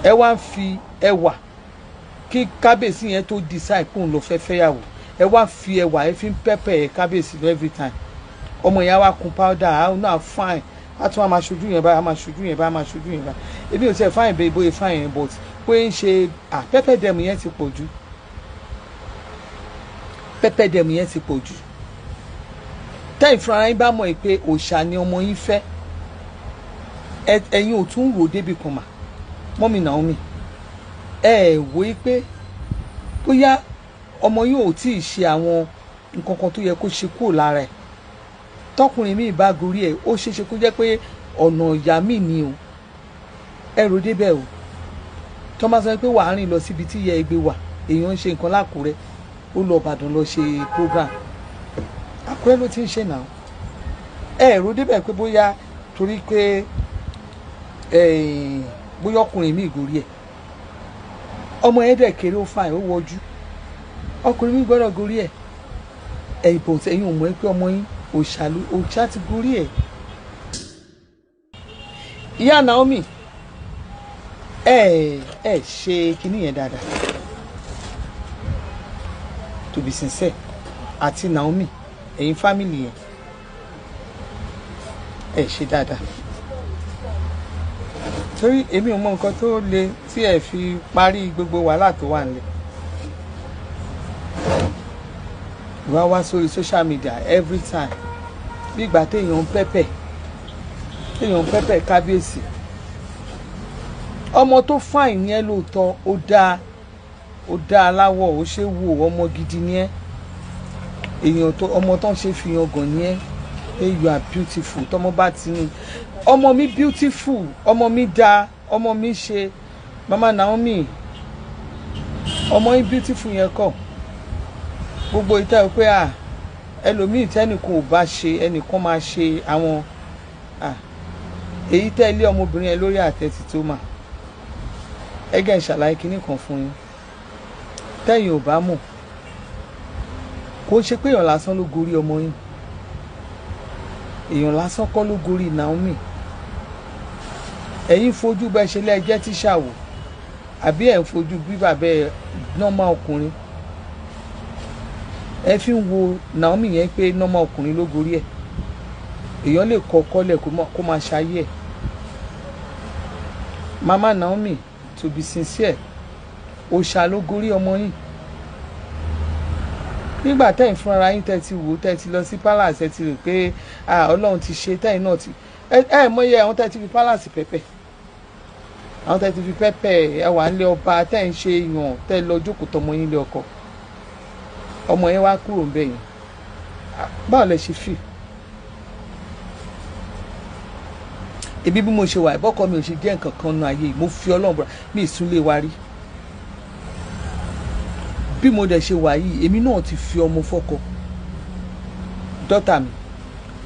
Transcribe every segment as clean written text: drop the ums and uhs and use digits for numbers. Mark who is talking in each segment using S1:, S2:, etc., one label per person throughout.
S1: Ẹ wá ń fi ẹwà kí kábíyèsí yẹn tó decide kóun lọ fẹ́ fẹ́yàwó, ẹ wá fi ẹwà, ẹ fi ń pepper kábíyèsí every time. Ọmọ yẹn á wá kun powder, á náà fine, á tún á máa ṣojú yẹn báyìí, á máa ṣojú yẹn báyìí, á máa ṣojú yẹn báyìí. Èmi ò tiẹ̀ fine bẹ́ẹ̀ bóyá fine yẹn, but pé ń ṣe à pepper dem yẹn ti pọ̀ jù, pepper dem yẹn ti pọ̀ jù. Tẹ́yìn fúnra yín bá mọ̀ pé òòṣà ni ọmọ yín fẹ́, ẹ̀yin ò tún rò débi kan mà. Mummy Naomi, ẹ wò ó pé bóyá ọmọ yín ò tí ì ṣe àwọn nǹkan kan tó yẹ kó ṣe kúrò lára ẹ̀. Tọkùnrin mi bá gorí ẹ̀, ó ṣeéṣe kó jẹ́ pé ọ̀nà ìyá mi ni o. Ẹ rò débẹ̀ o. Tó máa sọ pé wàá rìn lọ síbi tí ìyá ẹgbẹ́ wà, èèyàn ń ṣe nǹkan lákùrẹ́, ó lọ Ìbàdàn lọ ṣe program, Àkúrẹ́ ló ti ń ṣe náà. Ẹ rò débẹ̀ pé bóyá torí pé bóyá ọkùnrin mi gorí ẹ̀, ọmọ yẹn dẹ̀ kéré, ó fine, ó wọjú, ọkùnrin mi gbọ́dọ̀ gorí ẹ̀. Ẹ̀yìn bò, ẹ̀yin ò mọ̀ pé ọmọ yín òòṣà ti gorí ẹ̀. Ìyá Naomi, ẹ ṣe kinní yẹn dáadáa, to be sincere. Àti Naomi, ẹ̀yin family yẹn, ẹ ṣe dáadáa, torí èmi ò mọ nǹkan tó le tí ẹ fi parí gbogbo wàhálà tó wà nílẹ̀. Wá wá sórí social media every time, bí ìgbà téèyàn ń pepper kábíyèsí. Ọmọ tó fine ní ẹ lóòótọ́, ó dáa, ó dáa aláwọ̀, ó ṣe wò, ọmọ gidi ní ẹ, èèyàn tó ọmọ tó ń ṣe fi yan gàn ní ẹ pé you are beautiful. Tọmọ bá ti ní ọmọ mi beautiful, ọmọ mi dáa, ọmọ mi ṣe. Mama Naomi, ọmọ yín beautiful yẹn kọ gbogbo ìtẹ́ pé à ẹlòmíì tẹ́nìkan ò bá ṣe, ẹnìkan máa ṣe àwọn à èyí tẹ́ ilé ọmọbìnrin yẹn lórí àtẹ ti tó mà. Ẹgẹ́ ń ṣàlàyé kinní kan fún yín tẹ́yìn ò bá mọ̀. Kò ń ṣe pé èèyàn lásán ló gorí ọmọ yín, èèyàn lásán kọ́ ló gorí Naomi. Ẹ̀yin fojú bẹ́ẹ̀ ṣe lẹ́ẹ̀jẹ́ tíṣà wò, àbí ẹ̀ ń fojú bí bàbá ẹ̀ normal ọkùnrin ẹ fi ń wo Naomi yẹn pé normal ọkùnrin ló gorí ẹ̀? Èèyàn lè kọ́ kọ́lẹ̀ kó máa ṣayé ẹ̀. Mama Naomi, to be sincere, òòṣà ló gorí ọmọ yín. Nígbà tẹ́yìn fúnra yín tẹ́ ti wò, tẹ́ ti lọ sí palace, ẹ ti rò pé Ọlọ́run ti ṣe, tẹ́yìn náà ti ẹ mọyẹ àwọn tẹ́ ti fi palace pepper, àwọn tẹ́ ti fi pepper, ẹ wà nílé ọba, tẹ́ ń ṣe yàn, tẹ́ lọ jókòó tọmọ yín lé ọkọ, ọmọ yẹn wá kúrò ń bẹ̀ yẹn, báwo lẹ ṣe fi ebi? Bí mo ṣe wà, ìbọ́kọ mi ò ṣe jẹ́ nǹkan kan nu ayé, mo fi Ọlọ́run búra, mi ìsúnlé wa rí. Bí mo dẹ̀ ṣe wà yìí, èmi náà ti fi ọmọ fọ́kọ dọ́tà mi,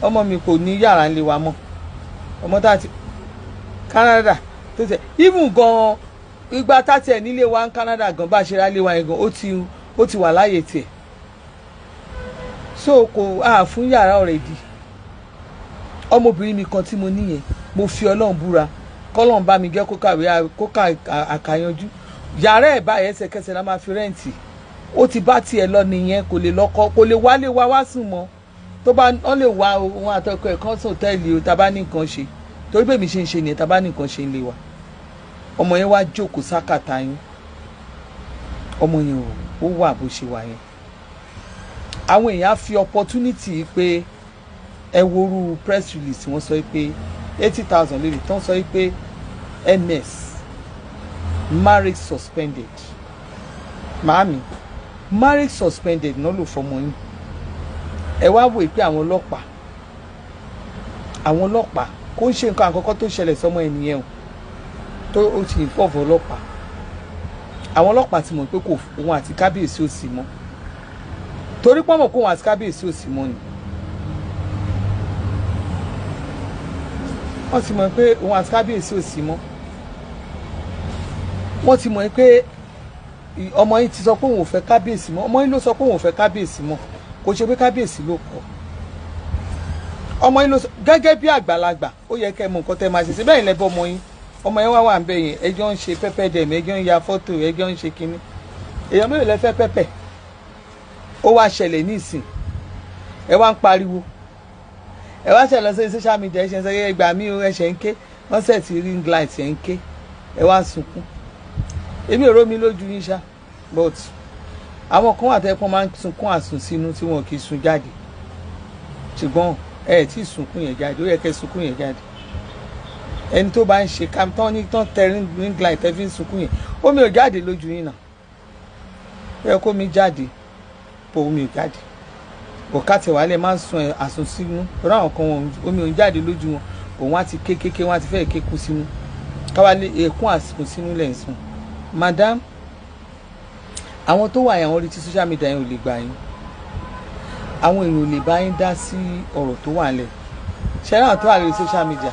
S1: ọmọ mi kò ní yàrá ńlé wa mọ́. Ọmọ tá a ti Canada tó tẹ even gan, ìgbà tá tiẹ̀ nílé wa ní Canada gan, bá ṣe ra lé wa yẹn gan, ó ti wà láàyè tiẹ̀, so kò á fún yàrá already. Ọmọbìnrin mi kan tí mo níyẹn, mo fi Ọlọ́run búra, kọ́lọ́run bá mi jẹ́ kó kàwé, kó kà àkàyanjú, yàrá ẹ̀ báyìí ẹsẹ̀kẹsẹ̀ la máa fi rent. Ó ti bá tiẹ̀ lọ nìyẹn, kò lè lọ́kọ, kò lè wálé wá wá sùn mọ́. Tó bá wọ́n lè wá òun àtọkọ ẹ̀ kan sùn hòtẹ́ẹ̀lì o, tá a bá ní nǹkan ṣe, torí bẹ́ẹ̀ mi ṣe ń ṣe nìyẹn, tá a bá ní nǹkan ṣe ń lé wa. Ọmọ yẹn wá jókòó sákàtà yín. Ọmọ yẹn ò wà bó ṣe wà yẹn. Àwọn èèyàn á fi opportunity pé ẹ worú press release, wọ́n sọ pé 80,000 lórí tán, sọ pé MS, marriage suspended. Màámi, marriage suspended náà ló fọmọ yín. Ẹ wá wò pé àwọn ọlọ́pàá kò ń ṣe nǹkan àkọ́kọ́ tó ṣẹlẹ̀ sọmọ ẹ nìyẹn o, tó ó ti involve ọlọ́pàá. Àwọn ọlọ́pàá ti mọ̀ pé kò òun àti kábíyèsí ò sí mọ́, torí pọ́nmọ̀ kó òun àti kábíyèsí ò sí mọ́ ni. Wọ́n ti mọ̀ pé òun àti kábíyèsí ò sí mọ́. Wọ́n ti mọ̀ pé ọmọ yín ti sọ pé òun ò fẹ́ kábíyèsí mọ́. Ọmọ yín ló sọ pé òun ò fẹ́ kábíyèsí mọ́, kò ṣe pé kábíyèsí ló kọ̀. Ọmọ yín ló sọ. Gẹ́gẹ́ bí àgbàlagbà, ó yẹ kẹ́ ẹ mọ nǹkan tẹ́ máa ṣe sí bẹ́ẹ̀ lẹ́bọ̀ ọmọ yín. Ọmọ yẹn wá wà ń bẹ yẹn, ẹjọ́ ń ṣe pepper dem, ẹjọ́ ń ya fọ́tò, ẹjọ́ ń ṣe kinní. Èèyàn mélòó lẹ fẹ́ pepper? Ó wá ṣẹlẹ̀ nísìn, ẹ wá ń pariwo, ẹ wá ṣẹlẹ̀ lọ sí social media, ẹ ṣe ń sọ ẹ gbà mí o, ẹ ṣe ń ké. Wọ́n set ring light, ẹ ń ké, ẹ wá ń sunkún. Èmi ò rómi lójú yín ṣá, but àwọn kan wà tẹ́ pọ́n máa ń sunkún àsùn sínú tí wọn kì í sun jáde, ṣùgbọ́n ẹ tí ì sunkún yẹn jáde. Ó yẹ kẹ́ sunkún yẹn jáde. Ẹni tó bá ń ṣe ká tán ní tán tẹ ring light, tẹ́ fi ń sunkún yẹn, omi ò jáde lójú yín náà. Ó yẹ kó mi jáde bó, omi ò jáde. Bọ̀kátì wàhálẹ̀ máa ń sun àsùn sínú torí àwọn kan wọn, omi ò ń jáde lójú wọn. Òun á ti ké kéké, wọn á ti fẹ́ ké kú sínú káwá lé ẹkún àsùn sínú lẹ̀ ń sùn. Madam, àwọn tó wà yẹn, àwọn orí tí social media yẹn ò lè gbà yín, àwọn èèyàn ò lè bá yín dá sí ọ̀rọ̀ tó wà lẹ̀. Ṣẹ́rẹ́ àwọn tó wà lórí social media,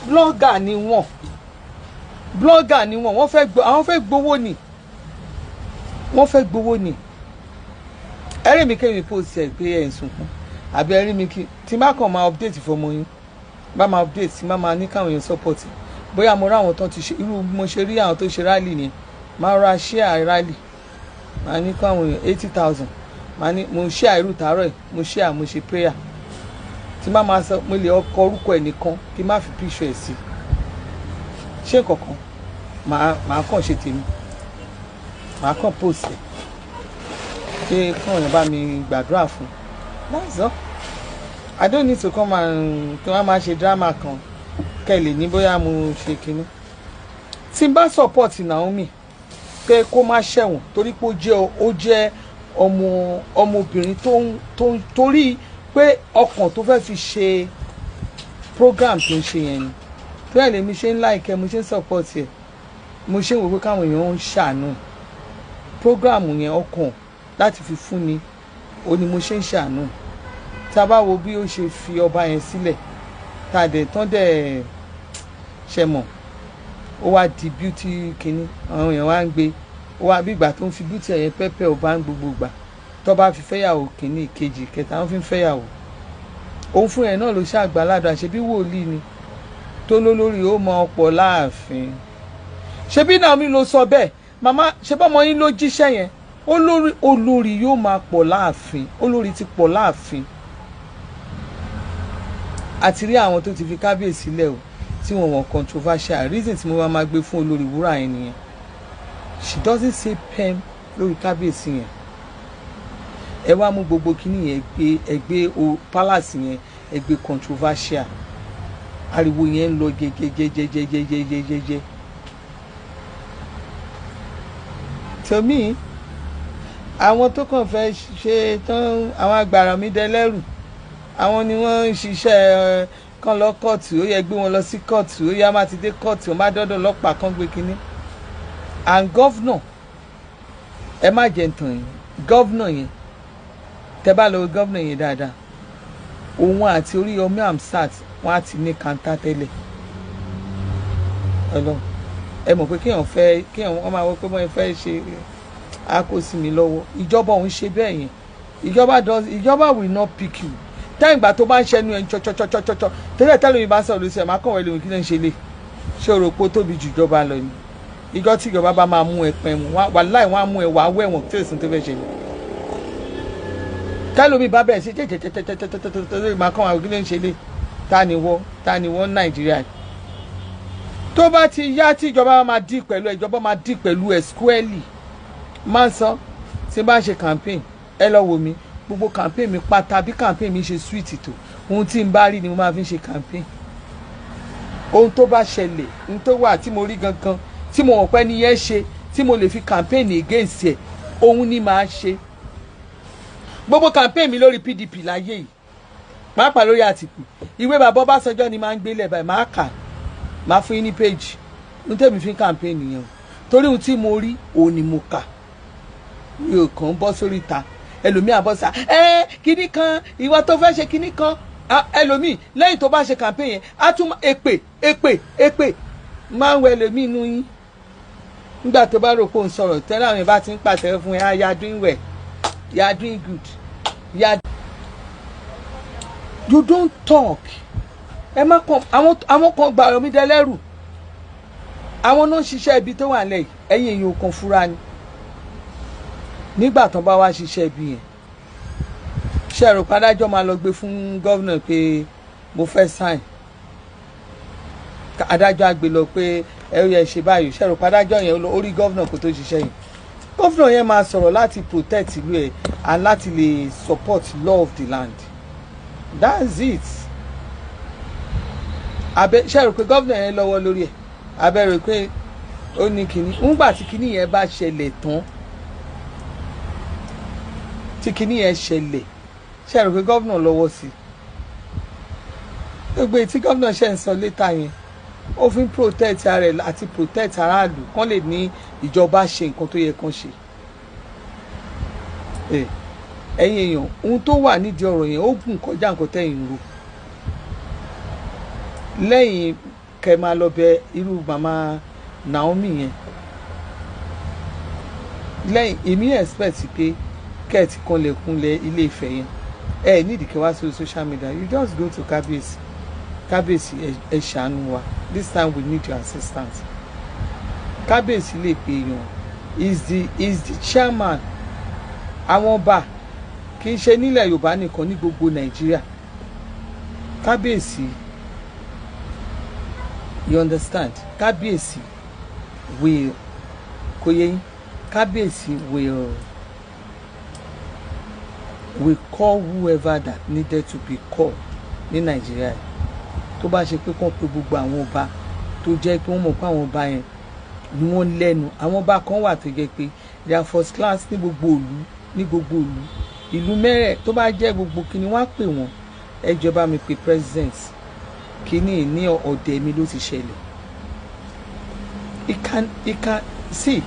S1: blogger ni wọ́n, blogger ni wọ́n. Wọ́n fẹ́ gbọ́, àwọn fẹ́ gbowó ni, wọ́n fẹ́ gbowó ni. Ẹ̀rí mi kémi post ẹ̀ pé ẹ̀ ń sunkún, àbí ẹ̀rí mi kí tí má kàn máa update fọmọ yín, bá máa update, tí má máa ní káwọn èèyàn support. Bóyá mo rí àwọn tó ti ṣe irú mo ṣe rí àwọn tó ṣe rally ni, máa ra share rally, máa ní káwọn èèyàn 80,000, máa ní mo share irú tàárọ̀ ẹ̀, mo share, mo ṣe prayer. Tí má máa sọ, mo lè ọkọ orúkọ ẹ̀ nìkan kí n má fi picture ẹ̀ sí ṣé kankan. Màá kàn ṣe tèmi, màá kàn post ẹ̀ pé káwọn èèyàn bá mi gbàdúrà fún. That's all. I don't need to come and kí wọ́n máa ṣe drama kan kẹ́ lè ní bóyá mo ṣe kinní. Tí n bá support Naomi pé kó má ṣẹ̀wọ̀n torí pé ó jẹ́ ọmọ ọmọbìnrin tó ń torí pé ọkàn tó fẹ́ fi ṣe program tó ń ṣe yẹn ni, tó yẹ lèmi ṣe ń like ẹ, mo ṣe ń support ẹ, mo ṣe ń wò pé káwọn èèyàn ń ṣàánú. Program yẹn, ọkàn láti fi fúnni ó ní mo ṣe ń ṣàánú. Tá a bá wo bí ó ṣe fi ọba yẹn sílẹ̀, tá a dẹ̀ tán dẹ̀ ṣe mọ̀, ó wá di beauty kínní, àwọn èèyàn wá ń gbé, ó wá bí ìgbà tó ń fi beauty ẹ̀yẹn pẹ́pẹ́ ọba ń gbogbo ìgbà tó bá fi fẹ́yàwó kínní, ìkejì, ìkẹta, wọ́n fi ń fẹ́yàwó. Òun fún ẹ̀ náà ló ṣàgbà ládùn àṣẹ bí wòlíì ni tó lólórí, ó mọ ọ̀pọ̀ láàfin. Ṣebí Naomi ló sọ bẹ́ẹ̀? Màmá, ṣe bọ́mọ yín ló jíṣẹ́ yẹn? Olórí, olórí yóò máa pọ̀ láàfin. Olórí ti pọ̀ láàfin. Àti rí àwọn tó ti fi kábíyèsí lẹ̀ o tí wọ́n wọ̀n controversial. Reason tí mo máa gbé fún olórí wúrà yẹn nìyẹn. She doesn't say pem lórí kábíyèsí yẹn. Ẹ wá mú gbogbo kíní yẹn gbé, ẹ gbé o palace yẹn, ẹ gbé controversial, ariwo yẹn ń lọ jẹjẹjẹjẹjẹjẹjẹjẹ. To me, àwọn tó kàn fẹ́ ṣe tán, àwọn agbára mi dẹlẹ́rù, àwọn ni wọ́n ń ṣiṣẹ́ kán lọ kóòtù. Ó yẹ gbé wọn lọ sí kóòtù. Ó yá, má ti dé kóòtù, wọ́n bá dọ́dọ̀ ọlọ́pàá kán gbé kínní. And governor, ẹ má jẹ́ ntàn yín, governor yẹn, tẹ́ bá lọ governor yẹn dáadáa, òun àti Oríyọmí Hamzat, wọ́n á ti ní kàńtà tẹ́lẹ̀. Ọlọ́run, ẹ mọ̀ pé kéèyàn fẹ́ kéèyàn wọ́n máa wọ pé wọ́n fẹ́ ṣe á kó sí mi lọ́wọ́. Ìjọba òun ṣe bẹ́ẹ̀ yẹn. Ìjọba does, ìjọba will not pick you tẹ́yìn ìgbà tó bá ń ṣẹnu ẹ̀ ń tsọ́tsọ́tsọ́tsọ́ tẹ́lẹ̀. Tẹ́lẹ̀ mi bá sọ̀rọ̀ lóṣù ẹ̀ máa kàn wọ́n lóhun. Kí ló ń ṣe lè ṣé o rò pé ó tóbi jù ìjọba lọ ni? Ìjọ tí ìjọba bá máa mú ẹ pẹ́ mu, wàláì, wọ́n á mú ẹ, wàá wẹ̀wọ̀n tí èsì tó fẹ́ ṣe ni. Tẹ́lẹ̀ mi bá bẹ̀rẹ̀ sí tẹ́tẹ́tẹ́tẹ́tẹ́tẹ́tẹ́, máa kàn wọ́n, kí ló ń ṣe lè? Ta ni wọ́? Ta ni wọ́n? Nàìjíríà tó bá ti yá tí ìjọba máa dì pẹ̀lú ẹ, ìjọba máa dì pẹ̀lú ẹ squarely. Máa ń sọ tí n bá ń ṣe campaign, ẹ lọ wò mí, gbogbo campaign mi pátá, bí campaign mi ṣe sweet tó, ohun tí n bá rí ni mo máa fi ń ṣe campaign. Ohun tó bá ṣẹlẹ̀, ohun tó wà tí mo rí gangan, tí mo mọ̀ pé ní yẹn ṣe, tí mo lè fi campaign against ẹ̀, òun ni màá ṣe. Gbogbo campaign mi lórí PDP láyé yìí, pàápàá lórí Àtìkù, ìwé bàbá Ọbásanjọ́ ni máa ń gbélé báyìí, máa kà, máa fún yín ní page. Ohun tẹ́mi fi ń campaign nìyẹn o, torí ohun tí mo rí òun ni mo kà. Mi ò kàn ń bọ́ sórí ìta. Ẹlòmíì àbọ̀sà ẹ kíní kan, ìwọ tó fẹ́ ṣe kíní kan. Ẹlòmíì lẹ́yìn tó bá ṣe campaign yẹn, á tún èpè èpè èpè máa ń wọ ẹlòmíì inú yín. Nígbà tó bá rò pé òun sọ̀rọ̀ tẹ́lẹ̀, àwọn ìbá ti ń pàtẹ́wọ́ fún ẹ, ah, you are doing well, you are doing good, you are. You don't talk. Ẹ má kàn àwọn kan gba ọ̀rọ̀ mi dẹlẹ́rù. Àwọn náà ń ṣiṣẹ́ ibi tó wà lẹ́yìn. Ẹ̀yin èèyàn kan fúra ni. Nígbà tán bá wá ṣiṣẹ́ ibi yẹn, ṣe rò pádájọ́ máa lọ gbé fún governor pé mo fẹ́ sign? Adájọ́ á gbé lọ pé ẹ yẹ ṣe báyìí. Ṣe rò pádájọ́ yẹn ó rí governor kó tó ṣiṣẹ́ yẹn? Governor yẹn máa sọ̀rọ̀ láti protect ìlú ẹ̀ and láti lè support law of the land. That's it. Abẹ ṣe rò pé governor yẹn lọ́wọ́ lórí ẹ̀? Abẹ rò pé ó ní kinní? Ńgbà tí kinní yẹn bá ṣẹlẹ̀ tán, tí kinní yẹn ṣẹlẹ̀, ṣe rò pé governor lọ́wọ́ sí gbogbo èyí tí governor ṣe ń sọ létà yẹn? Ó fi ń protect ara ẹ̀ àti protect aráàlú kán lè ní ìjọba ṣe nǹkan tó yẹ kán ṣe. Ẹ̀yin èèyàn, ohun tó wà nídìí ọ̀rọ̀ yẹn, ó gùn kọjá nǹkan tẹ̀yìn rò. Lẹ́yìn kẹ́ máa lọ bẹ irú màmá Naomi yẹn lẹ́yìn, èmi expect pé kẹ́ ẹ̀ ti kanlẹ̀kùnlẹ̀ Ilé Ifẹ̀ yẹn. Ẹ nídìí kẹ́ wá sórí social media. You just go to Kábíyèsí. Kábíyèsí, ẹ ṣàánú wa. This time we need your assistance. Kábíyèsí lè pè èèyàn, is the chairman àwọn ọba, kì í ṣe nílẹ̀ Yorùbá nìkan, ní gbogbo Nàìjíríà. Kábíyèsí, you understand? Kábíyèsí will, kò yé yín, Kábíyèsí will call whoever that needed to be called ní Nàìjíríà yìí. Tó bá ṣe pé kán pe gbogbo àwọn ọba tó jẹ́ pé wọ́n mọ̀ pé àwọn ọba yẹn ni wọ́n lẹ́nu. Àwọn ọba kan wà tó jẹ́ pé they are first class ní gbogbo ìlú, ní gbogbo ìlú, ìlú mẹ́rẹ̀ tó bá jẹ́ gbogbo kíni, wọ́n á pè wọ́n. Ẹ jọ̀ọ́, bá mi pe president, kíní ní ọ̀dẹ̀ mi ló ti ṣẹlẹ̀. He can see,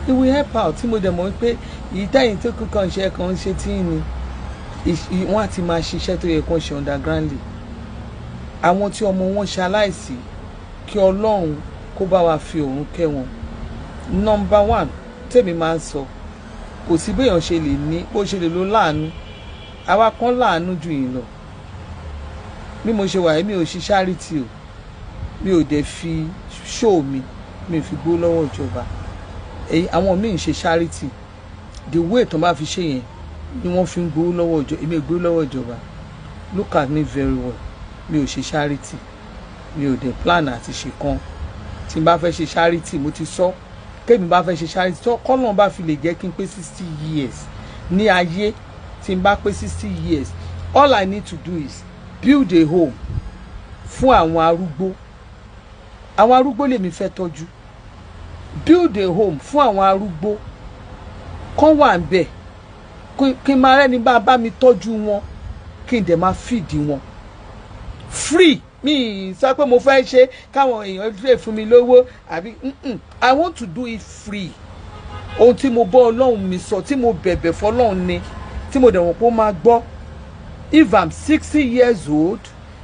S1: he will help out. Tí mo dẹ̀ mọ̀ pé ìtẹ̀yìn tó kú kan ṣe kan ṣe tí ni wọ́n á ti máa ṣiṣẹ́ tó yẹ kán ṣe undergroundly. Àwọn tí ọmọ wọn ṣaláìsí, kí Ọlọ́run kó bá wa fi òun kẹ́ wọn. Number one tèmi máa ń sọ, kò sí béèyàn ṣe lè ní bó ṣe lè lo láàánú. Àwa kan láàánú jù yín lọ. Bí mo ṣe wà yìí, mi ò ṣe charity o. Mi ò dẹ̀ fi show mi, mi ò fi gbó lọ́wọ́ ìjọba. Èyí àwọn míì ń ṣe charity, the way tó bá fi ṣe yẹn ni wọ́n fi ń gbowó lọ́wọ́ ìjọba. Èmi ò gbowó lọ́wọ́ ìjọba. Look at me very well. Mi ò ṣe charity, mi ò dẹ̀ plan àti ṣe kan. Tí n bá fẹ́ ṣe charity, mo ti sọ, kémi bá fẹ́ ṣe charity tó kọ́nà bá fi lè jẹ́ kí n pé 60 years ní ayé, tí n bá pé 60 years, all I need to do is build a home fún àwọn arúgbó. Àwọn arúgbó lèmi fẹ́ tọ́jú. Build a home fún àwọn arúgbó kán wà ń bẹ̀, kí n máa rẹ́ni bá mi tọ́jú wọn, kí n dẹ̀ máa feed wọn free. Mi sọ pé mo fẹ́ ṣe káwọn èèyàn lè fún mi lówó àbí. I want to do it free. Ohun tí mo bọ́ Ọlọ́run mi sọ, tí mo bẹ̀bẹ̀ fọlọ́run ni, tí mo dẹ̀ wọ́n pé ó máa gbọ́, if I'm 60 years old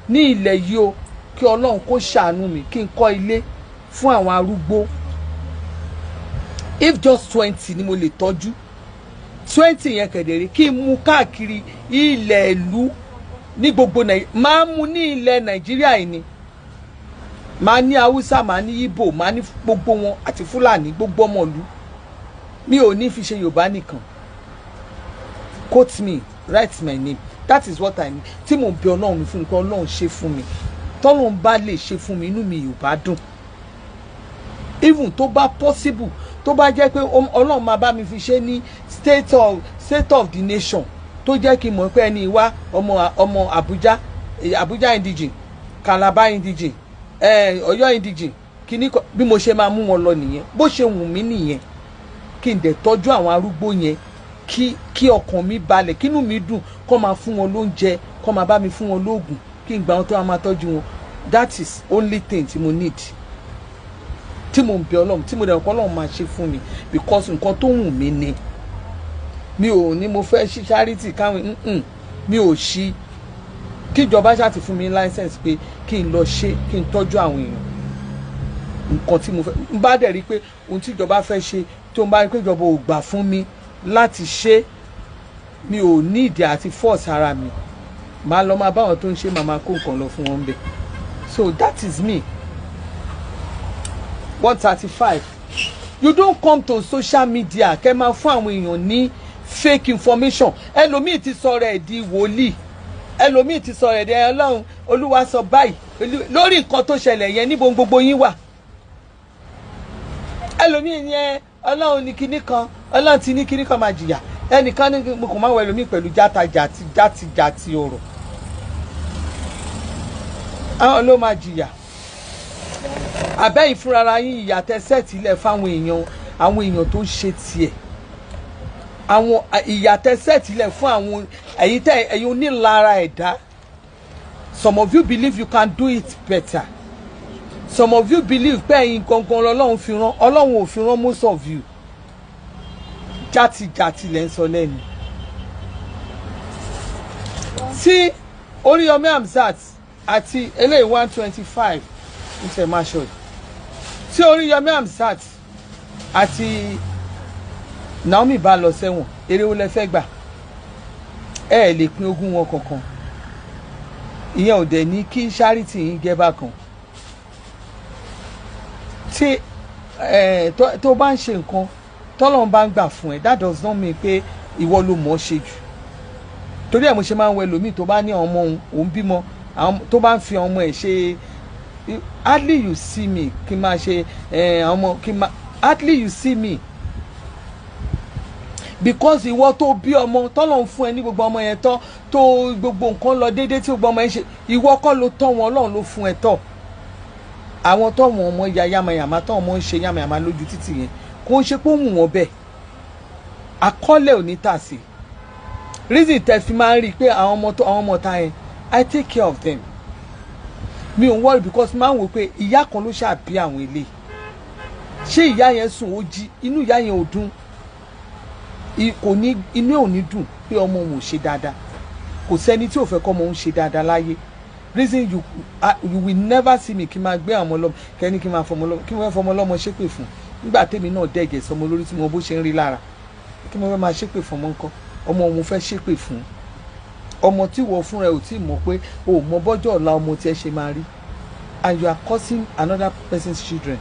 S1: ní ilẹ̀ yìí o, kí Ọlọ́run kó ṣàánú mi, kí n kọ́ ilé fún àwọn arúgbó. If just 20 ni mo lè tọ́jú, 20 yẹn kẹ̀dẹ̀rẹ́, kí n mú káàkiri ilẹ̀ ìlú ní gbogbo Nàìjíríà. Máa mú ní ilẹ̀ Nàìjíríà yìí ni, máa ní Haúsá, máa ní Ìgbò, máa ní gbogbo wọn àti Fúlàní, gbogbo ọmọ ìlú. Mi ò ní fi ṣe Yorùbá nìkan. Quote me, write my name. That is what I need. Tí mò ń bẹ Ọlọ́run mi fún mi pé Ọlọ́run ṣe fún mi, tọ́lọ́run bá lè ṣe fún mi, inú mi yóò bá dùn. Even tó bá possible, tó bá jẹ́ pé Ọlọ́run máa bá mi fi ṣe ní state of the nation, tó jẹ́ kí n mọ̀ pé ẹni wá ọmọ Abuja, Abuja indigene, Calabar indigene, Ọ̀yọ́ indigene, kíní bí mo ṣe máa mú wọn lọ nìyẹn. Bó ṣe wù mí nìyẹn, kí n dẹ̀ tọ́jú àwọn arúgbó yẹn, kí ọkàn mi balẹ̀, kínú mi dùn, kó máa fún wọn lóúnjẹ, kó máa bá mi fún wọn lóògùn, kí n gba wọn tó máa tọ́jú wọn. That is only thing tí mo need, tí mo ń bẹ Ọlọ́run, tí mo dẹ̀ kọ́ Ọlọ́run máa ṣe fún mi, because nǹkan tó wù mí ni. Mi ò ní mo fẹ́ ṣí charity káwọn, mi ò ṣí. Kíjọba ṣáà ti fún mi license pé kí n lọ ṣe, kí n tọ́jú àwọn èèyàn, nǹkan tí mo fẹ́. N bá dẹ̀ rí i pé ohun tí ìjọba fẹ́ ṣe, tó ń bá rí i pé ìjọba ò gbà fún mi láti ṣe, mi ò ní ìdí àti force ara mi. Màá lọ máa báwọn tó ń ṣe, màá máa kó nǹkan lọ fún wọn bẹ́ẹ̀. So that is me. 135. You don't come to social media kẹ́ máa fún àwọn èèyàn ní fake information. Ẹlòmíì ti sọ̀rọ̀ ẹ̀ di wòlíì, ẹlòmíì ti sọ̀rọ̀ ẹ̀ di Ọlọ́run, Olúwa sọ báyìí lórí nǹkan tó ṣẹlẹ̀ yẹn. Níbo gbogbo yín wà? Ẹlòmíì yẹn, Ọlọ́run ní kinní kan, Ọlọ́run ti ní kinní kan máa jìyà. Ẹnìkan ní mo kò máa wọ ẹlòmíì pẹ̀lú játajàti játijàti ọ̀rọ̀, àwọn ló máa jìyà. Àbẹ́yìn fúnra yín, ìyà tẹ́ set ilẹ̀ fáwọn èèyàn, àwọn èèyàn tó ń ṣe tiẹ̀, àwọn ìyà tẹ́ set ilẹ̀ fún àwọn ẹ̀yin tẹ́ ẹ̀yin onílara ẹ̀dá. Some of you believe you can do it better. Some of you believe pé ẹ̀yin gangan lọ́lọ́run fi rán. Ọlọ́run ò fi rán most of you. Játijàti lẹ́ ń sọ lẹ́nu. Tí Oríyọmí Hamzat àti eléyìí 125 ń tẹ̀ máa ṣọ yìí, tí Oríyọmí Hamzat àti Naomi bá lọ sẹ́wọ̀n, eré wo lẹ fẹ́ gbà? Ẹ ẹ̀ lè pín ogún wọn kankan. Ìyẹn ò dẹ̀ ní kí charity yín gẹ́ bákan. Tí ẹ tó bá ń ṣe nǹkan tọ́lọ́run bá ń gbà fún ẹ, that does not mean pé ìwọ ló mọ̀ ọ́ ṣe jù. Torí ẹ̀ mo ṣe máa ń wẹ lómi tó bá ní ọmọ òun, òun bímọ, tó bá ń fi ọmọ ẹ̀ ṣe. Hardly you see me kí n máa ṣe ọmọ kí n máa, hardly you see me, because ìwọ tó bí ọmọ, tọ́lọ́run fún ẹ ní gbogbo ọmọ yẹn tọ́, tó gbogbo nǹkan lọ déédéé, tí gbogbo ọmọ yẹn ṣe, ìwọ kọ́ ló tọ́ wọn, Ọlọ́run ló fún ẹ tọ́. Àwọn tọ́ wọn ọmọ ya yamayama, tọ́ ọmọ ń ṣe yamayama lójú títì yẹn, kò ń ṣe pé ó wù wọ́n bẹ́ẹ̀. Àkọọ́lẹ̀ ò ní tà sí. Reason tẹ́ fi máa ń rí i pé àwọn ọmọ tó àwọn ọmọ ta yẹn, I take care of them, mi ò ń worry, because máa ń wò pé ìyá kan ló ṣàbí àwọn ilé. Ṣé ìyá yẹn sùn ó jí, inú ìyá yẹn ò dùn? Kò ní, inú ẹ̀ ò ní dùn pé ọmọ òun ò ṣe dáadáa. Kò sẹ́ni tí ò fẹ́ kọ́ ọmọ òun ṣe dáadáa láyé. Reason you will never see me kí n máa gbé àwọn ọmọ lọ́mọ kẹ́ni, kí n máa fọmọ lọ́mọ, kí n fẹ́ fọmọ lọ́mọ ṣépè fún. Nígbà tèmi náà dẹ̀gẹ̀ sọmọ lórí tí mo bó ṣe ń rí lára, kí mo fẹ́ máa ṣépè fún ọmọ ńkọ́? Ọmọ òun fẹ́ ṣépè fún ọmọ tí wọ́n fúnra ẹ̀ ò tí ì mọ̀ pé o ò mọ bọ́jọ́ ọ̀la ọmọ tí ẹ ṣe máa rí, and you are causing another person's children.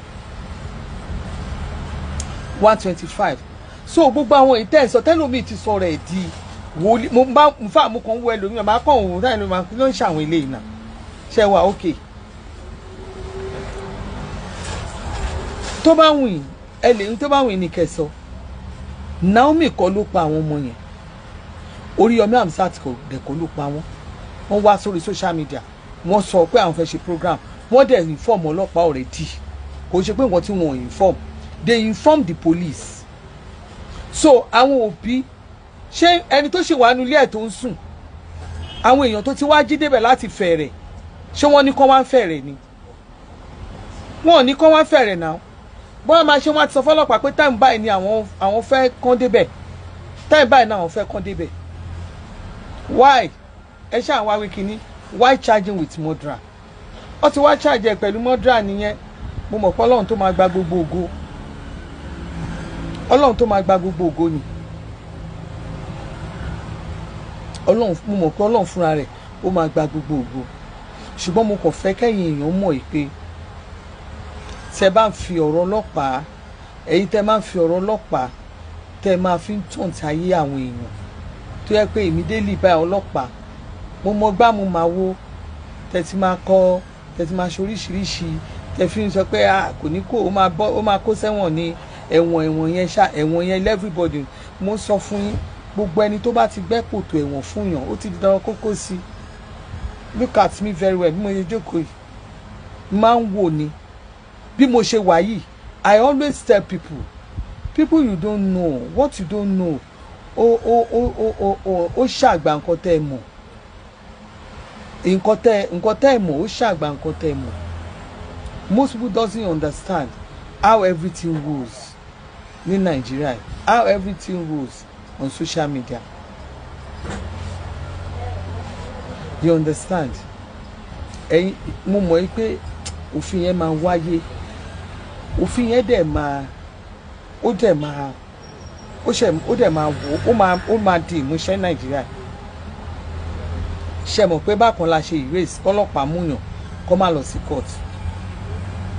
S1: 125. So gbogbo àwọn ìtẹ́sọ̀ tẹ́lómi ti sọ rẹ̀ di wòlíì, mo bá nfa mo kàn ń wọ ẹlòmíràn, máa kàn òun táyà ló máa ló ń ṣàwọn eléyìí náà ṣe wà. Okay, tó bá wùn yín, ẹ lè tó bá wùn yín ní kẹsọ. Naomi kọ́ ló pa àwọn ọmọ yẹn, Oríyọmí Hamzat kò dẹ̀ kọ́ ló pa wọ́n. Wọ́n wá sórí social media, wọ́n sọ pé àwọn fẹ́ ṣe program, wọ́n dẹ̀ inform ọlọ́pàá already. Kò ṣe pé nǹkan tí wọ́n inform, they inform the police. So àwọn òbí, ṣé ẹni tó ṣe wà nílé ẹ̀ tó ń sùn, àwọn èèyàn tó ti wá jí débẹ̀ láti fẹ̀rẹ̀, ṣé wọ́n ní kán wá ń fẹ̀rẹ̀ ni? Wọ́n ò ní kán wá fẹ̀rẹ̀ náà. Bọ́n máa ṣe, wọ́n ti sọ fọlọ́pàá pé time báyìí ni àwọn fẹ́ kán débẹ̀, time báyìí náà àwọn fẹ́ kán débẹ̀. Why ẹ ṣáà wá wí kínní? Why charging with murder? Wọ́n ti wá charge ẹ pẹ̀lú murder nìyẹn. Mo mọ̀ pé Ọlọ́run tó máa gba gbogbo ògo, Ọlọ́run tó máa gba gbogbo ògo ni Ọlọ́run. Mo mọ̀ pé Ọlọ́run fúnra rẹ̀ ó máa gba gbogbo ògo, ṣùgbọ́n mo kàn fẹ́ kẹ́yìn èèyàn mọ̀ yìí pé tẹ bá ń fi ọ̀rọ̀ ọlọ́pàá, ẹ̀yin tẹ máa ń fi ọ̀rọ̀ ọlọ́pàá tẹ máa fi ń tàn tí ayé àwọn èèyàn, tó yẹ pé immediately báyìí ọlọ́pàá, mo mọ gbá, mo máa wo tẹ ti máa kọ, tẹ ti máa ṣe oríṣiríṣi, tẹ fi ń sọ pé ah, kò ní kó, ó máa bọ́, ó máa kó sẹ́wọ̀n ní ẹ̀wọ̀n, ẹ̀wọ̀n yẹn ṣá, ẹ̀wọ̀n yẹn. Everybody, mo sọ fún yín, gbogbo ẹni tó bá ti gbẹ́ kòtò ẹ̀wọ̀n fún yàn, ó ti di dandan kókó sí i. Look at me very well. Bí mo ṣe jókòó yìí, máa ń wò ni bí mo ṣe wà yìí. I always tell people, people, you don't know what you don't know. Ó ó ó ó ó ó ṣàgbà nǹkan tẹ́ ẹ mọ̀, nǹkan tẹ́ ẹ mọ̀, ó ṣàgbà nǹkan tẹ́ ẹ mọ̀. Most people doesn't understand how everything rolls ní Nàìjíríà, how everything rolls on social media. You understand? Ẹ̀yin, mo mọ̀ pé òfin yẹn máa wáyé, òfin yẹn dẹ̀ máa, ó dẹ̀ máa, ó ṣe, ó dẹ̀ máa wò, ó máa di ìmúṣẹ Nàìjíríà. Ṣe mọ̀ pé bákan la ṣe erase kọ́lọ́pàá múyàn kó má lọ sí court?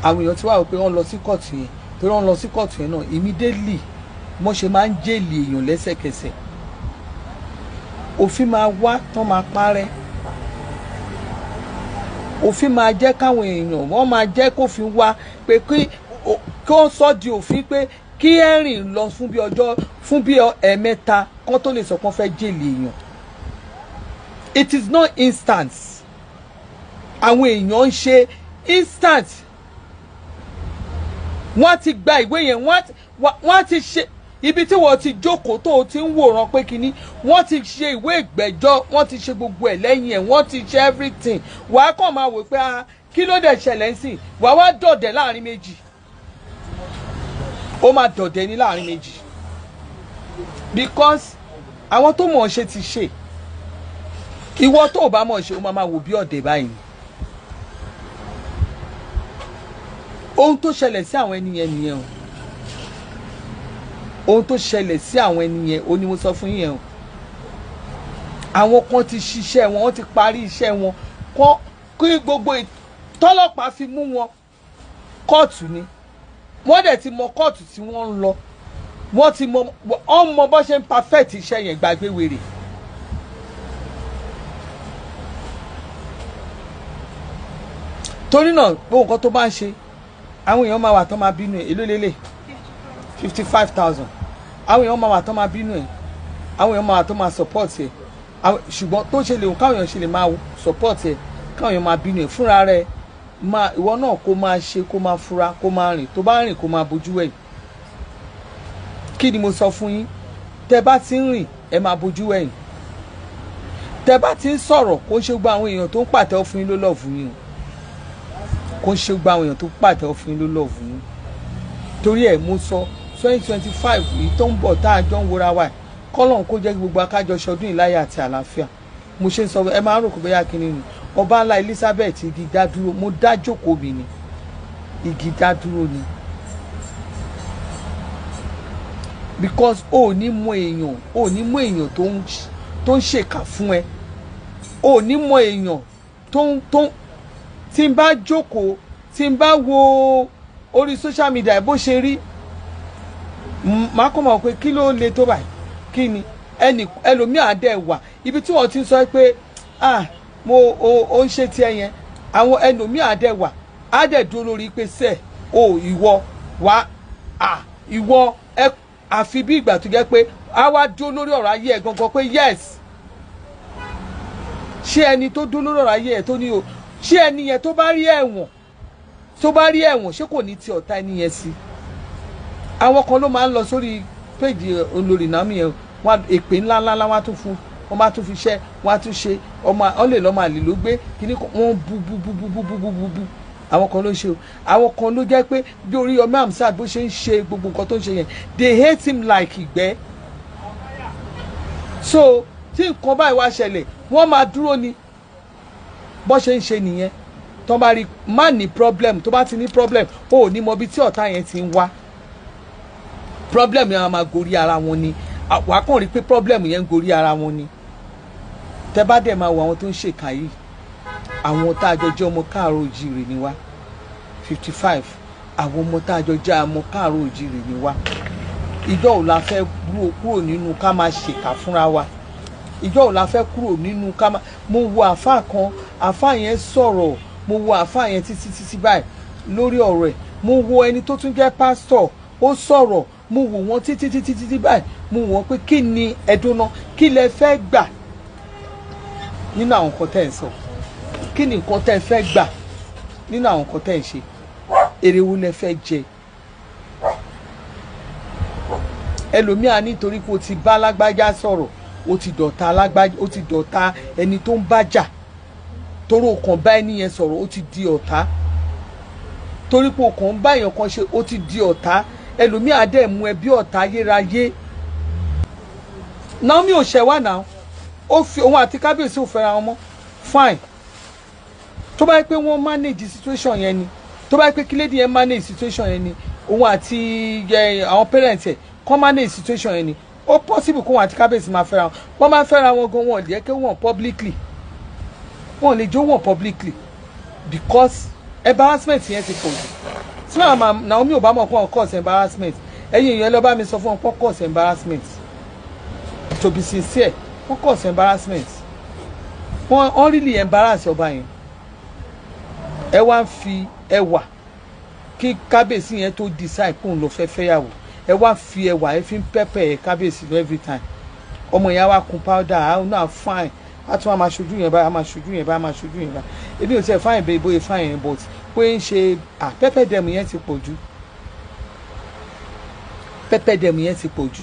S1: Àwọn èèyàn ti wá wò pé wọ́n lọ sí kóòtù yẹn, torí wọ́n lọ sí kóòtù yẹn náà immediately, wọ́n ṣe máa ń jail èèyàn lẹ́sẹ̀kẹsẹ̀. Òfin máa wá tán máa parẹ́. Òfin máa jẹ́ káwọn èèyàn, wọ́n máa jẹ́ kófin wá pé kí wọ́n sọ di òfin pé kí ẹ̀rìn lọ fún bí ọjọ́, fún bí ẹ̀ẹ̀mẹ́ta, kán tó lè sọ pé wọ́n fẹ́ jail èèyàn. It is not instant. Àwọn èèyàn ń ṣe instant. Wọ́n ti gba ìwé yẹn, wọ́n ti ṣe ibi tí wọ́n ti jókòó tó o ti ń wòran pé kínní, wọ́n ti ṣe ìwé ìgbẹ́jọ́, wọ́n ti ṣe gbogbo ẹ̀ lẹ́yìn ẹ̀, wọ́n ti ṣe everything. Wàá kàn máa wò pé, ah, kí ló dẹ̀ ṣẹlẹ̀ ń sìn? Wàá wá dọ̀dẹ̀ láàrin méjì. Ó máa dọ̀dẹ̀ ní láàrin méjì, because àwọn tó mọ̀ ọ́ ṣe ti ṣe. Ìwọ tó o bá mọ̀ ṣe, ó máa máa wò bí ọ̀dẹ̀ báyìí. Ohun tó ṣẹlẹ̀ sí àwọn ẹni yẹn nìyẹn o. Ohun tó ṣẹlẹ̀ sí àwọn ẹni yẹn o ni mo sọ fún yín yẹn o. Àwọn kan ti ṣiṣẹ́ wọn, wọ́n ti parí iṣẹ́ wọn kọ́ kí gbogbo tọ́lọ́pàá fi mú wọn. Kóòtù ni wọ́n dẹ̀ ti mọ kóòtù tí wọ́n ń lọ. Wọ́n ti mọ, wọ́n mọ bó ṣe ń perfect iṣẹ́ yẹn. Gbàgbé wèrè. Torí náà, gbogbo nǹkan tó bá ń ṣe, àwọn èèyàn máa wà tó máa bínú ẹ̀. Èló lélẹ̀? 55,000. Àwọn èèyàn máa wà tó máa bínú ẹ̀, àwọn èèyàn máa wà tó máa support ẹ̀. Ṣùgbọ́n tó ṣe lè wù káwọn èèyàn ṣe lè máa support ẹ̀, káwọn èèyàn máa bínú ẹ̀, fúnra rẹ̀ máa ìwọ náà kó máa ṣe, kó máa fura, kó máa rìn, tó bá rìn, kó máa bójú wẹ̀yìn. Kí ni mo sọ fún yín? Tẹ bá ti ń rìn, ẹ máa bójú wẹ̀yìn. Tẹ bá ti ń sọ̀rọ̀, kó ń ṣe gbogbo àwọn èèyàn tó ń pàtẹ́wọ́ fún yín ló love yín o. Kó ń ṣe gbogbo àwọn èèyàn tó ń pàtẹ́wọ́ fún yín ló love yín. Torí ẹ̀ mo sọ, 2025 yìí tó ń bọ̀ tá a jọ ń wora wa, kọ́lọ́n kó jẹ́ kí gbogbo akájọ ṣọdún ìláyà àti àlàáfíà. Mo ṣe ń sọ, ẹ máa ń rò kó bóyá kí ni ọba ńlá Elizabeth, igi dá dúró, mo dá jókòó mi ni, igi dá dúró ni, because o ò ní mọ èèyàn, o ò ní mọ èèyàn tó ń ṣèkà fún ẹ, o ò ní mọ èèyàn tó ń tí n bá jókòó, tí n bá wo orí social media bó ṣe rí, màá kọ́ mọ̀ pé kí ló le tó báyìí? Kí ni ẹnì ẹlòmíà dẹ̀ wà ibi tí wọ́n ti ń sọ pé, ah, mo o ń ṣe tiẹ̀ yẹn, àwọn ẹlòmíà dẹ̀ wà á dẹ̀ dúró lórí pé sẹ́ o ìwọ wá, ah, ìwọ ẹ, àfi bí ìgbà tó jẹ́ pé á wá dúró lórí ọ̀rọ̀ ayé ẹ̀ gangan pé yes. Ṣé ẹni tó dúró lórí ọ̀rọ̀ ayé ẹ̀ tó ní o, ṣé ẹni yẹn tó bá rí ẹ̀wọ̀n, tó bá rí ẹ̀wọ̀n, ṣé kò ní ti ọ̀tá ẹni yẹn sí? Àwọn kan ló máa ń lọ sórí péjì olórí Naomi yẹn, wọn èpè ńlá ńlá ńlá, wọn á tún fún wọn, bá tún fi ṣẹ́, wọn á tún ṣe ọmọ ọ lè lọ́mọ àlè ló gbé kíní kan, wọ́n bú bú bú bú bú bú bú bú bú. Àwọn kan ló ń ṣe o. Àwọn kan ló jẹ́ pé bí Oríyọmí Hamzat bó ṣe ń ṣe gbogbo nǹkan tó ń ṣe yẹn, they hate him like ìgbẹ́. So tí nǹkan báyìí wá ṣẹlẹ̀, wọ́n máa dúró ni. Bó ṣe ń ṣe nìyẹn. Tó bá rí má ní problem, tó bá ti ní problem, o ò ní mọ ibi tí ọ̀tá yẹn ti ń wá. Problem yẹn máa gorí ara wọn ni. Wàá kàn rí pé problem yẹn ń gorí ara wọn ni. Tẹ bá dẹ̀ máa wo àwọn tó ń ṣèkà yìí, àwọn tá a jọ jẹ́ ọmọ káàárọ̀ òjíire ni wá. 55, àwọn ọmọ tá a jọ jẹ́ ọmọ káàárọ̀ òjíire ni wá. Ìjọ ò la fẹ́ kúrò nínú ká máa ṣèkà fúnra wa? Ìjọ ò la fẹ́ kúrò nínú ká máa? Mo wo àáfàá kan, àáfàá yẹn sọ̀rọ̀, mo wo àáfàá yẹn títí títí báyìí lórí ọ̀rọ̀ ẹ̀. Mo wo ẹni tó tún jẹ́ pásítọ̀, ó sọ̀rọ̀, mo wò wọ́n títí títí títí báyìí. Mo wò wọ́n pé kí ni ẹ̀dùnà, kí lẹ fẹ́ gbà nínú àwọn nǹkan tẹ́ ẹ̀ ń sọ? Kí ni nǹkan tẹ́ ẹ fẹ́ gbà nínú àwọn nǹkan tẹ́ ẹ̀ ń ṣe? Èrè wo lẹ fẹ́ jẹ? Ẹlòmíà, nítorí pé o ti bá lágbájá sọ̀rọ̀, o ti dọ̀tá lágbájá, o ti dọ̀tá ẹni tó ń bá jà. Torí o kàn bá ẹni yẹn sọ̀rọ̀, o ti di ọ̀tá. Torí pé o kàn ń bá èèyàn kan ṣe, o ti di ọ̀tá. Ẹlòmíà dẹ̀ mú ẹ bí ọ̀tá ayérayé. Naomi ò ṣẹ̀ wá náà. Ó fi òun àti kábíyèsí ò fẹ́ra wọn mọ́, fine. Tó bá yẹ pé wọ́n manage situation yẹn ni, tó bá yẹ pé kí lady yẹn manage situation yẹn ni, òun àti àwọn parents ẹ̀ kọ́ manage situation yẹn ni, ó possible kó wọn àti kábíyèsí máa fẹ́ra wọn. Wọ́n máa fẹ́ra wọn gan, wọn ò lè jẹ́ kí wọ́n publicly, wọn ò lè jó wọn publicly because Embarrassment yẹn ti pọ̀ jù. Tí màmá Naomi ò bá mọ̀ kó cause embarrassment, ẹ̀yin èèyàn, lọ bá mi sọ fún wọn kó cause embarrassment. To be sincere, wọ́n cause embarrassment. Wọ́n really embarrass ọba yẹn. Ẹ wá ń fi ẹwà kí kábíyèsí yẹn tó decide kóun lọ fẹ́ fẹ́yàwó. Ẹ wá fi ẹwà, ẹ fi ń pepper ẹ kábíyèsí lọ every time. Ọmọ yẹn á wá kun powder, á náà fine, á tún wá máa ṣojú yẹn báyìí, á máa ṣojú yẹn báyìí, á máa ṣojú yẹn báyìí. Èmi ò tiẹ̀ fine bẹ́ẹ̀ bóyá fine yẹn, but bóyá ń ṣe à pepper dem yẹn ti pọ̀ jù. Pepper dem yẹn ti pọ̀ jù.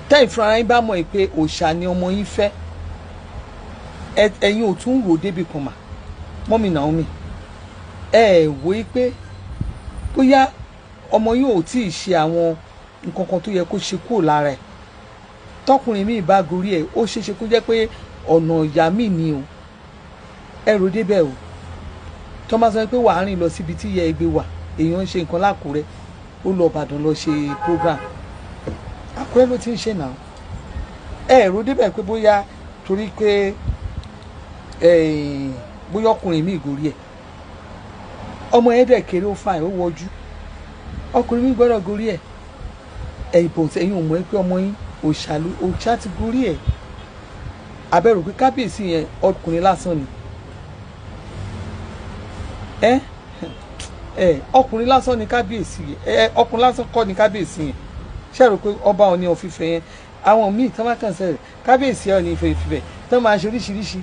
S1: Tẹ́yìn fúnra yín bá mọ̀ pé òòṣà ni ọmọ yín fẹ́, ẹ̀yin ò tún rò débi kan mà. Mummy Naomi, ẹ ẹ̀ wò ó pé bóyá ọmọ yín ò tí ì ṣe àwọn nǹkan kan tó yẹ kó ṣe kúrò lára ẹ̀. Tọkùnrin míì bá gorí ẹ̀, ó ṣeéṣe kó jẹ́ pé ọ̀nà ìyá mi ni o. Ẹ rò débẹ̀ o. Tó máa sọ pé wàá rìn lọ síbi tí ìyá ẹgbẹ́ wà, èèyàn ń ṣe nǹkan lákùrẹ́, ó lọ Ìbàdàn lọ ṣe program, Àkúrẹ́ ló ti ń ṣe náà. Ẹ rò débẹ̀ pé bóyá torí pé bóyá ọkùnrin míì gorí ẹ̀, ọmọ yẹn dẹ̀ kéré, ó fine, ó wọjú, ọkùnrin mi gbọ́dọ̀ gorí ẹ̀. Ẹ̀yìn ẹ̀yin ò mọ̀ pé ọmọ yín, òòṣà òòṣà ti gorí ẹ̀. Abẹ́rò pé kábíyèsí yẹn, ọkùnrin lásán ni. Ẹ ẹ ọkùnrin lásán ni kábíyèsí yẹn. Ẹ ọkùnrin lásán kọ́ ni kábíyèsí yẹn. Ṣé rò pé ọba Ọọ̀ni of Ifẹ̀ yẹn, àwọn míì tí wọ́n bá kàn sẹ́rẹ̀ kábíyèsí Ọọ̀ni Ifẹ̀ tí wọ́n máa ṣe oríṣiríṣi,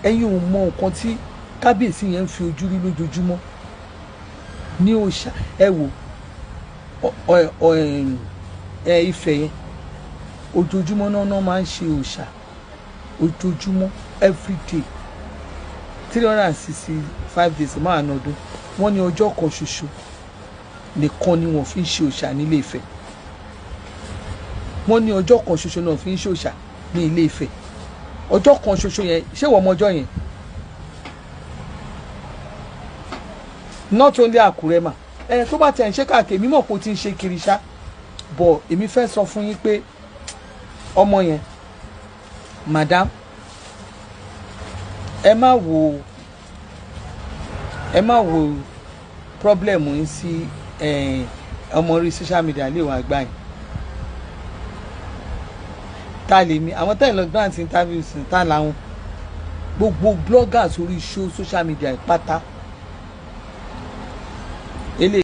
S1: ẹ̀yin ò mọ nǹkan tí kábíyèsí yẹn ń fi ojú rí lójoojúmọ́ ní òòṣà. Ẹ wò ẹ, Ifẹ̀ yẹn, ojoojúmọ́ náà máa ń ṣe òòṣà, ojoojúmọ́, everyday, 365 days máa ná ọdún. Wọ́n ní ọjọ́ kan ṣoṣo nìkan ni wọ́n fi ń ṣe òòṣà nílé Ifẹ̀. Wọ́n ní ọjọ́ kan ṣoṣo náà fi ń ṣe òòṣà ní Ilé Ifẹ̀. Ọjọ́ kan ṣoṣo yẹn, ṣé wọ́n mọ ọjọ́ yẹn? Not only Àkúrẹ́ mà, ẹ tó bá tẹ̀ ń ṣe káàkiri, èmi mọ̀ pé ó ti ń ṣe kiri ṣá, bọ̀ èmi fẹ́ sọ fún yín pé ọmọ yẹn, madam, ẹ má wo problem yín sí ọmọ orí social media lè wà gbà yín. Ta lèmi àwọn tẹ́lẹ̀ lọ grant interviews, ta làwọn gbogbo bloggers orí show social media pátá eléyìí.